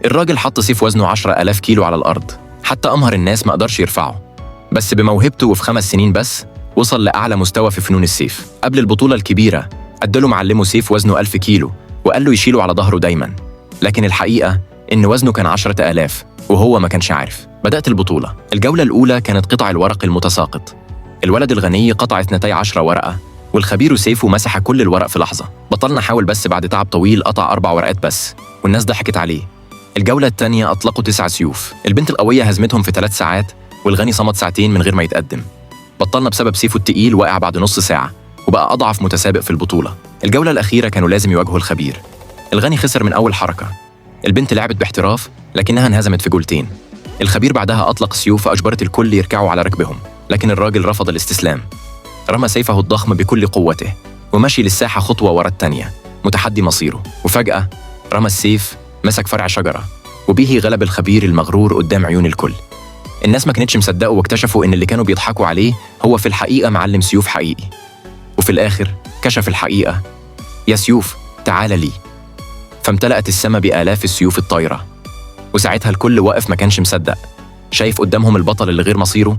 الراجل حط سيف وزنه 10,000 كيلو على الأرض، حتى أمهر الناس ما قدرش يرفعه. بس بموهبته وفي 5 سنين بس وصل لأعلى مستوى في فنون السيف. قبل البطولة الكبيرة أداله معلمه سيف وزنه 1000 كيلو وقال له يشيله على ظهره دايما، لكن الحقيقة إن وزنه كان 10,000 وهو ما كانش عارف. بدأت البطولة. الجولة الأولى كانت قطع الورق المتساقط. الولد الغني قطع 12 ورقة، والخبير سيفه مسح كل الورق في لحظة. بطلنا حاول، بس بعد تعب طويل قطع 4 ورقات بس، والناس ضحكت عليه. الجولة الثانية أطلقوا 9 سيوف. البنت القوية هزمتهم في 3 ساعات، والغني صمد ساعتين من غير ما يتقدم. بطلنا بسبب سيفه التقيل وقع بعد نص ساعة، وبقى أضعف متسابق في البطولة. الجولة الأخيرة كانوا لازم يواجهوا الخبير. الغني خسر من أول حركة. البنت لعبت باحتراف لكنها انهزمت في جولتين. الخبير بعدها أطلق سيوف فأجبرت الكل يركعوا على ركبهم، لكن الراجل رفض الاستسلام. رمى سيفه الضخم بكل قوته ومشي للساحة خطوة ورا التانية متحدي مصيره. وفجأة رمى السيف، مسك فرع شجرة، وبيه غلب الخبير المغرور قدام عيون الكل. الناس ما كانتش مصدقه، واكتشفوا إن اللي كانوا بيضحكوا عليه هو في الحقيقة معلم سيوف حقيقي. وفي الآخر كشف الحقيقة: يا سيوف تعال لي. فامتلأت السماء بآلاف السيوف الطايرة، وساعتها الكل واقف ما كانش مصدق، شايف قدامهم البطل اللي غير مصيره.